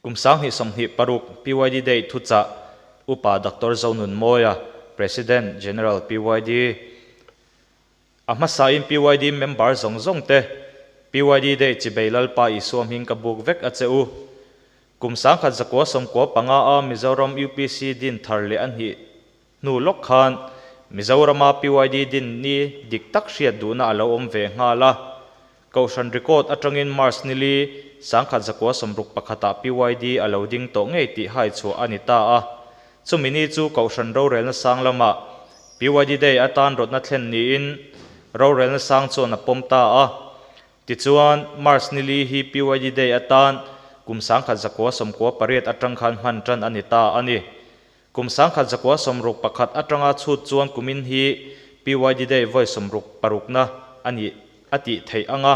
Kum 2026 PYD Day thuchah Upa Doctor Zonunmawia, President General PYD. A hmasain PYD member zawng zawng te PYD Day chibei Lalpa Isua hming ka buk vek a che u. Kum 1995 a Mizoram UPC din thar leh a hnih hnu lawk khan Mizorama PYD din ni dik tak hriat duhna a lo awm ve nghal a. Kohhran record atangin March nili, 1961 ah PYD a lo ding tawh ngei tih hai chhuah a ni ta a. Chumi ni chu Kohhran rorelna sang lamah PYD Day atan rawtna thlen niin rorelna sang chuan a pawm ta a. Tichuan, March nili hi PYD Day atan kum 1998 atang khan hman tan a ni ta a ni. Kum 1961 atanga chhut chuan kumin hi PYD Day vawi 66na a ni a tih theih ang a.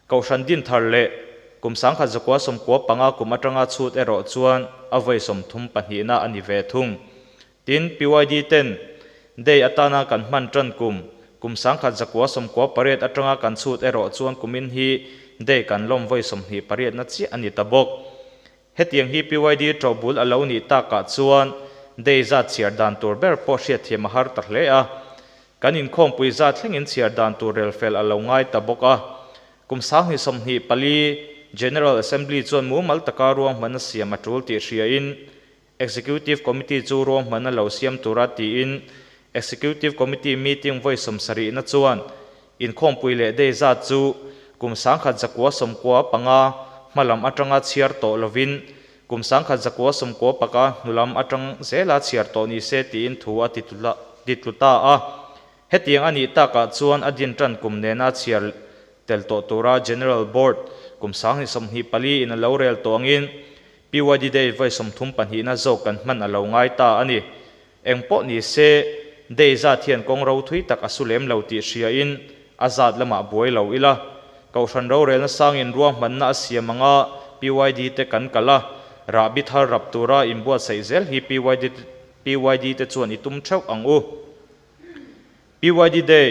Kohhran din thar leh kum 1995 kum atanga chhut erawh chuan a vawi 32na a ni ve thung. Tin, PYD ten Day atana kan hman tan kum, kum 1998 atanga kan chhut erawh chuan kumin hi Day kan lawm vawi 28na chiah a ni ta bawk. Hetiang hi PYD ṭobul a lo nih takah chuan Day zat chhiar dan tur ber pawh hriatthiam a har ta hle a. Kan inkhawmpui zat thlengin chhiar dan tur rel fel a lo ngai ta bawk a. Kum 2024 General Assembly chuan mumal taka ruahmanna siam a ṭul tih hriain Executive Committee chu ruahmanna lo siam tura tiin Executive Committee meeting vawi 70na chuan inkhawmpui leh Day zat chu kum 1995 hmalam atanga chhiar tawh lovin kum 1995 hnulam atang zela chhiar tawh ni se tiin thu a titlu ta a. Hetiang a nih takah chuan a din tan kum nena chhiar tel tawh tura General Board kum 2024 in a lo rel tawh angin PYD Day vawi 32na zawk kan hman a lo ngai ta a ni. Eng pawh ni se Day zat hian kawng ro thui tak a su lem lo tih hriain a zat lamah buai lo ila. Kohhran rorelna sangin ruahmanna a siam anga PYD te kan kal a, rahbi thar rap tura inbuatsaih zel hi PYD PYD te chuan i tum theuh ang u. PYD Day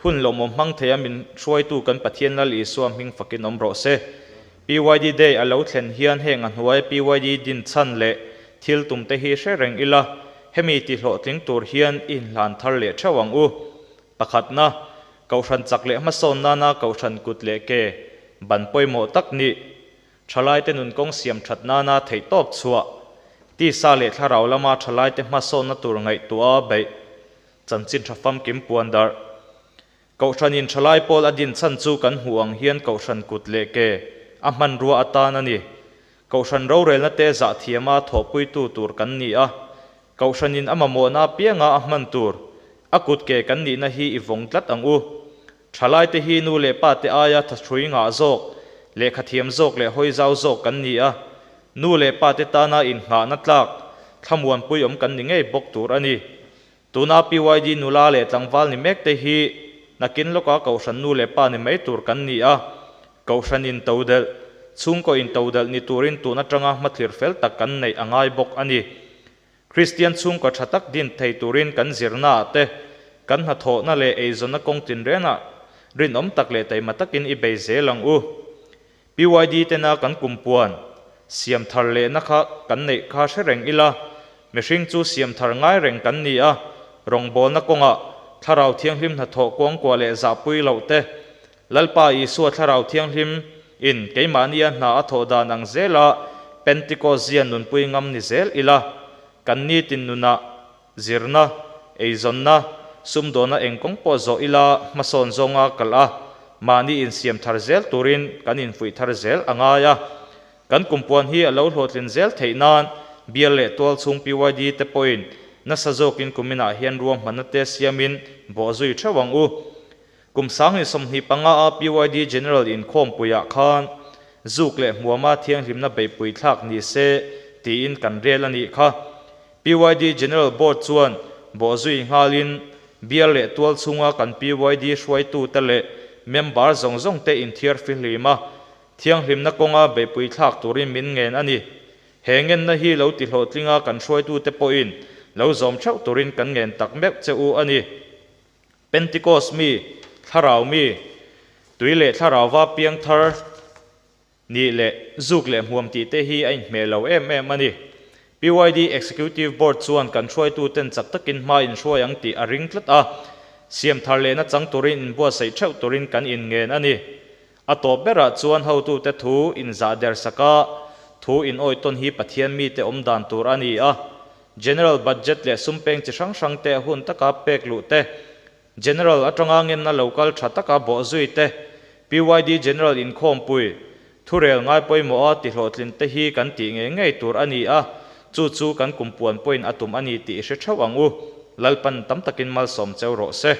hun lawmawm hmang theia min hruaitu kan Pathian Lal Isua hming fakin awm rawh se. PYD Day a lo thlen hian heng a hnuai PYD din chhan leh thil tum te hi hre reng ila, hemi ti hlawhtling tur hian i inhlan thar leh theuh ang u. Pakhatna, Kohhran chak leh hmasawn nana Kohhran kut leh ke ban pawimawh tak nih. Thalaite nunkawng siam that nana theihtawp chhuah. Tisa leh thlarau lama thalaite hmasawnna tur ngaihtuah a beih. Chanchin tha famkim puan darh. Kohhranin thalai pawl a din chhan chu kan hmuh ang hian Kohhran kut leh ke a hmanrua atan a ni. Kohhran rorelna te zah thiama thawhpuitu tur kan ni a. Kohhranin a mamawhna apianga a hman tur, a kut ke kan nihna hi i vawng tlat ang u. Thalaite hi nu leh pa te aia thahrui ngah zawk, lehkha thiam zawk leh hawi zau zawk kan ni a. Nu leh pa te tana innghahna tlak, thlamuanpui awm kan ni ngei bawk tur a ni. Tuna PYD nula leh tlangval ni mek te hi nakin lawka Kohhran nu leh pa ni mai tur kan ni a. Kohhran in to delh, chhungkaw in to delh ni turin tun atanga hmathlir fel tak kan neih a ngai bawk a ni. Kristian chhungkaw tha tak din thei turin kan zirna ah te, kan hnathawhna leh eizawnna kawng tinrenah rinawm tak leh taima takin i bei zel ang u. PYD tena kan kumpuan siam thar lehna kha kan neih kha hre reng ila, mihring chu siam thar ngai reng kan ni a, rawngbawlna kawngah Thlarau Thianghlim hnathawh kuangkuah leh zahpui loh te, Lalpa Isua Thlarau Thianghlim in keimahnia hna a thawh dan ang zela Pentikos zia nunpui ngam ni zel ila, kan nitin nunah zirna, eizawnna, sumdawna eng kawng pawh zawh ila hmasawn zawnga kalh a, mahni insiam thar zel turin kan infuih thar zel a ngai a. Kan kumpuan hi a lo hlawhtlin zel theih nan bial leh tual chhung PYD te pawhin nasa zawkin kuminah hian ruahmanna te siamin bawhzui theuh ang u. Kum 2025 a PYD General inkhawmpuiah khan zuk leh hmuama thianghlimna beihpui thlak ni se tiin kan rel a nih kha. PYD General Board chuan bawhzui nghalin bial leh tual chhunga kan PYD hruaitute leh member zawng zawng te inthiar fihlim a, thianghlimna kawnga beihpui thlak turin min ngen a ni. He ngenna hi lo ti hlawhtlinga kan hruaitute pawhin lo zawm theuh turin kan ngen tak meuh che u a ni. Pentikos mi, Thlarau mi, tui leh Thlarauva piang thar Nih leh zuk leh hmuam tih te hi a inhmeh lo em em a ni. PYD Executive Board chuan kan hruaituten chak takin hma in hruai ang tih a ring tlat a, siam thar lehna chang turin inbuatsaih theuh turin kan inngen a ni. A tawp berah chuan hotute thu inzah der saka thu in awih tawn hi Pathian mite awm dan tur a ni a. General Budget leh sum peng chi hrang hrang te a hun taka pek luh te, General atanga ngenna lo kal tha taka bawhzui te, PYD General inkhawmpui, thurel ngai pawimawha tihlawhtlin te hi kan tih ngei ngei tur a ni a, chu chu kan kumpuan pawhin a tum a ni tih i hre theuh ang u. Lalpan tam takin malsawm cheu rawh se.